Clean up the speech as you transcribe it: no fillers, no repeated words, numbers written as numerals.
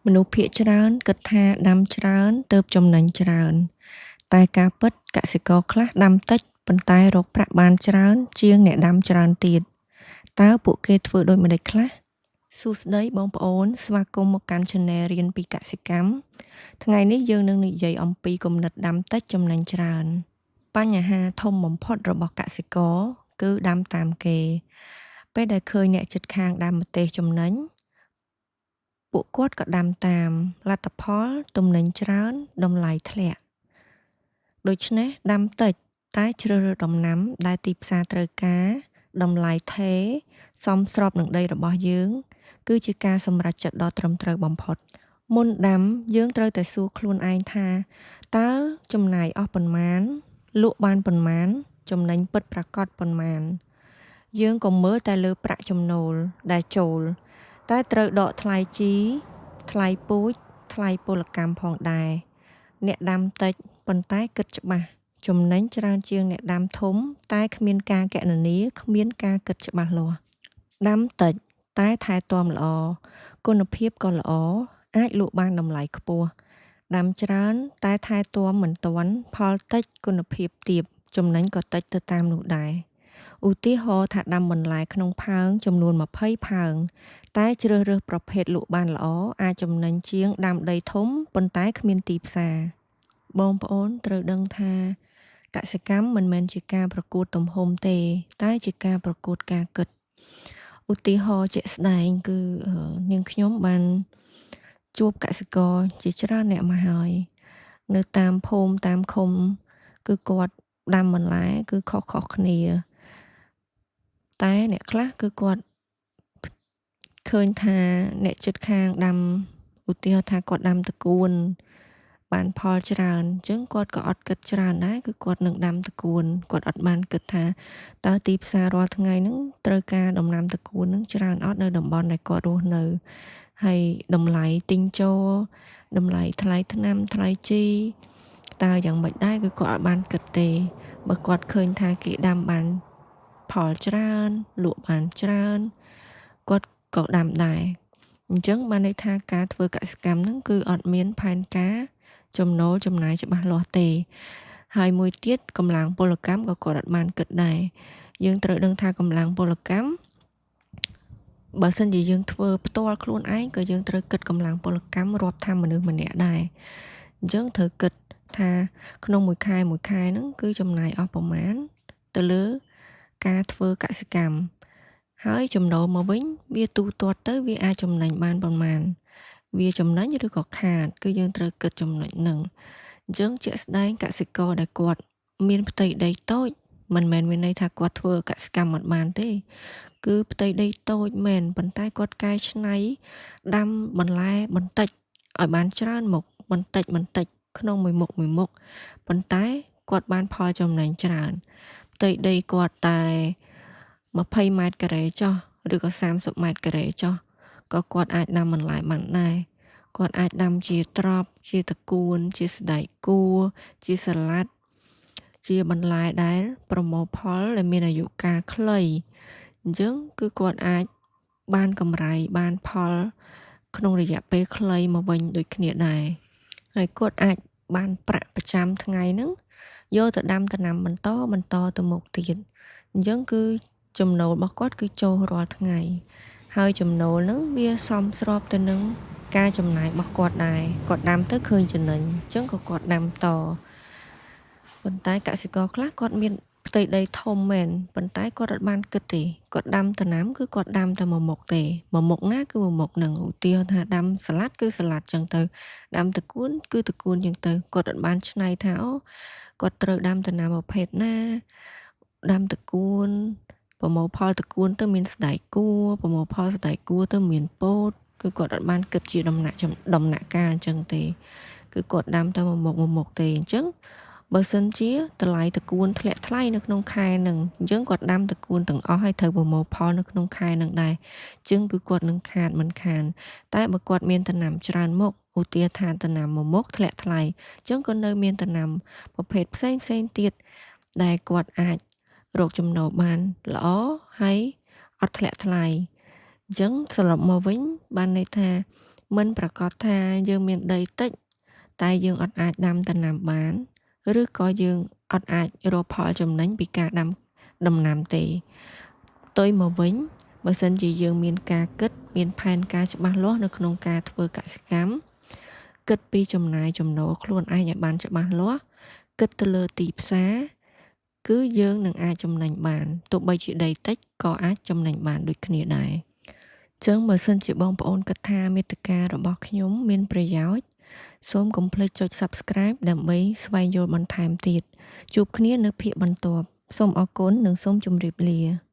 មនុស្សភាគច្រើនគិតថាដាំច្រើនទើបចំណេញច្រើន តែការពិតកសិករខ្លះដាំតិចប៉ុន្តែរកប្រាក់បានច្រើនជាងអ្នកដាំច្រើនទៀតតើពួកគេធ្វើដូចម្តេចខ្លះ?សួស្តីបងប្អូនស្វាគមន៍មកកាន់ Channel រៀនពីកសិកម្មថ្ងៃនេះយើងនឹងនិយាយអំពីគំនិតដាំតិចចំណេញច្រើនបញ្ហាធំបំផុតរបស់កសិករគឺដាំតាមគេពេលដែលឃើញអ្នកជិតខាងដាំម្ទេសចំណេញពួកគាត់ក៏ដាំតាមលទ្ធផលទំនិញច្រើនតម្លៃធ្លាក់ដូច្នេះដាំតិចតែជ្រើសរើសដំណាំដែលទីផ្សារត្រូវការតម្លៃថេរសមស្របនឹងដីរបស់យើងគឺជាការសម្រេចចិត្តដ៏ត្រឹមត្រូវបំផុតមុនដាំយើងត្រូវតែសួរខ្លួនឯងថាតើចំណាយអស់ប៉ុន្មានលក់បានប៉ុន្មានចំណេញពិតប្រាកដប៉ុន្មានយើងកុំមើលតែលើប្រាក់ចំណូលដែលចូលតែត្រូវដកថ្លៃជីថ្លៃពូជថ្លៃពលកម្មផងដែរអ្នកដាំតិចប៉ុន្តែគិតច្បាស់ចំណេញច្រើនជាងអ្នកដាំធំតែគ្មានការគណនាគ្មានការគិតច្បាស់លាស់ដាំតិចតែថែទាំល្អគុណភាពក៏ល្អអាចលក់បានតម្លៃខ្ពស់ដាំច្រើនតែថែទាំមិនទាន់ផលតិចគុណភាពទាបចំណេញក៏តិចទៅតាមនោះដែរឧទាហរណ៍ថាដាំបន្លែក្នុងផើងចំនួន20ផើងតែជ្រើសរើសប្រភេទលក់បានល្អអាចចំណេញជាងដាំដីធំប៉ុន្តែគ្មានទីផ្សារបងប្អូនត្រូវដឹងថាកសិកម្មមិនមែនជាការប្រកួតទំហំទេតែជាការប្រកួតការគិតឧទាហរណ៍ជាក់ស្ដែងគឺនាងខ្ញុំបានជួបកសិករជាច្រើនអ្នកមកហើយនៅតាមភូមិតាមឃុំគឺគាត់ដាំបន្លែគឺខុសៗគ្នាតែអ្នកខ្លះគឺគាត់ឃើញថាអ្នកជិតខាងដាំឧទាហរណ៍ថាគាត់ដាំត្រកួនបានផលច្រើនអញ្ចឹងគាត់ក៏អត់គិតច្រើនដែរគឺគាត់នឹងដាំត្រកួនគាត់អត់បានគិតថាតើទីផ្សាររាល់ថ្ងៃហ្នឹងត្រូវការដំណាំត្រកួនហ្នឹងច្រើនអត់នៅតំបន់ដែលគាត់រស់នៅហើយតម្លៃទិញចូលតម្លៃថ្លៃថ្នាំថ្លៃជីតើយ៉ាងម៉េចដែរគឺគាត់អត់បានគិតទេបើគាត់ឃើញថាគេដាំបានផលច្រើនលក់បានច្រើនគាត់ក៏ដាំដែរអញ្ចឹងបានន័យថាការធ្វើកសិកម្មហ្នឹងគឺអត់មានផែនការចំណូលចំណាយច្បាស់លាស់ទេហើយមួយទៀតកម្លាំងពលកម្មក៏គាត់អត់បានគិតដែរយើងត្រូវដឹងថាកម្លាំងពលកម្មបើសិនជាយើងធ្វើផ្ទាល់ខ្លួនឯងក៏យើងត្រូវគិតកម្លាំងពលកម្មរាប់ថាមនុស្សម្នាក់ដែរអញ្ចឹងត្រូវគិតថាក្នុងមួយខែមួយខែហ្នឹងគឺចំណាយអស់ប្រមាណទៅលើការធ្វើកសិកម្មហើយចំណូលមកវិញវាទូទាត់ទៅវាអាចចំណេញបានប្រមាណវាចំណេញឬក៏ខាតគឺយើងត្រូវគិតចំណុចហ្នឹងអញ្ចឹងជាក់ស្ដែងកសិករដែលគាត់មានផ្ទៃដីតូចមិនមែនមានន័យថាគាត់ធ្វើកសិកម្មអត់បានទេគឺផ្ទៃដីតូចមែនប៉ុន្តែគាត់កែច្នៃដាំបន្លែបន្តិចឲ្យបានច្រើនមុខបន្តិចបន្តិចក្នុងមួយមុខមួយមុខប៉ុន្តែគាត់បានផលចំណេញច្រើនផ្ទៃដីគាត់តែ20ម៉ែត្រការ៉េចុះឬក៏30ម៉ែត្រការ៉េចុះក៏គាត់អាចដាំបន្លែបានដែរគាត់អាចដាំជាត្រប់ជាត្រកួនជាសណ្តែកគួរជាសាឡាត់ជាបន្លែដែលប្រមូលផលដែលមានអាយុកាលខ្លីអញ្ចឹងគឺគាត់អាចបានកម្រៃបានផលក្នុងរយៈពេលខ្លីមកវិញដូចគ្នាដែរហើយគាត់អាចបានប្រាក់ប្រចាំថ្ងៃហ្នឹងយកទៅដាំដំណាំបន្តបន្តទៅមុខទៀតអញ្ចឹងគឺចំណូលរបស់គាត់គឺចូលរាល់ថ្ងៃហើយចំណូលហ្នឹងវាសមស្របទៅនឹងការចំណាយរបស់គាត់ដែរគាត់ដាំទៅឃើញចំណេញអញ្ចឹងក៏គាត់ដាំតប៉ុន្តែកសិករខ្លះគាត់មានផ្ទៃដីធំមែនប៉ុន្តែគាត់អត់បានគិតទេគាត់ដាំដំណាំគឺគាត់ដាំតែមួយមុខទេមួយមុខណាគឺមួយមុខហ្នឹងឧទាហរណ៍ថាដាំសាឡាត់គឺសាឡាត់ចឹងទៅដាំត្រកួនគឺត្រកួនចឹងទៅគាត់អត់បានច្នៃថាអូគាត់ត្រូវដាំដំណាំប្រភេទណាដាំត្រកួនប្រមូលផលត្រកួនទៅមានសណ្តែកគួរប្រមូលផលសណ្តែកគួរទៅមានពោតគឺគាត់អត់បានគិតជាដំណាក់កាលអញ្ចឹងទេគឺគាត់ដាំតែមួយមុខមួយមុខទេអញ្ចឹងបើសិនជាតម្លៃត្រកួនធ្លាក់ថ្លៃនៅក្នុងខែហ្នឹងអញ្ចឹងគាត់ដាំត្រកួនទាំងអស់ហើយត្រូវប្រមូលផលនៅក្នុងខែហ្នឹងដែរអញ្ចឹងគឺគាត់នឹងខាតមិនខានតែបើគាត់មានដំណាំច្រើនមុខឧទាហរណ៍ថាដំណាំមួយមុខធ្លាក់ថ្លៃអញ្ចឹងក៏នៅមានដំណាំប្រភេទផ្សេងផ្សេងទៀតដែលគាត់អាចរកចំណូលបានល្អហើយអត់ធ្លាក់ថ្លៃអញ្ចឹងសរុបមកវិញបានន័យថា មិនប្រាកដថាយើងមានដីតិចតែយើងអត់អាចដាំដំណាំបានឬក៏យើងអត់អាចរកផលចំណេញពីការដាំដំណាំទេផ្ទុយមកវិញបើសិនជាយើងមានការគិតមានផែនការច្បាស់លាស់នៅក្នុងការធ្វើកសិកម្មគិតពីចំណាយចំណូលខ្លួនឯងឲ្យបានច្បាស់លាស់គិតទៅលើទីផ្សារគឺយើងនឹងអាចចំណេញបានទោះបីជាដីតិចក៏អាចចំណេញបានដូចគ្នាដែរចឹងបើសិនជាបងប្អូនគិតថាមាតិការបស់ខ្ញុំមានប្រយោជន៍សូមកុំភ្លេចចុច Subscribe ដើម្បីស្វែងយល់បន្ថែមទៀតជួបគ្នានៅភាគបន្ទាប់សូមអរគុណនិងសូមជម្រាបលា។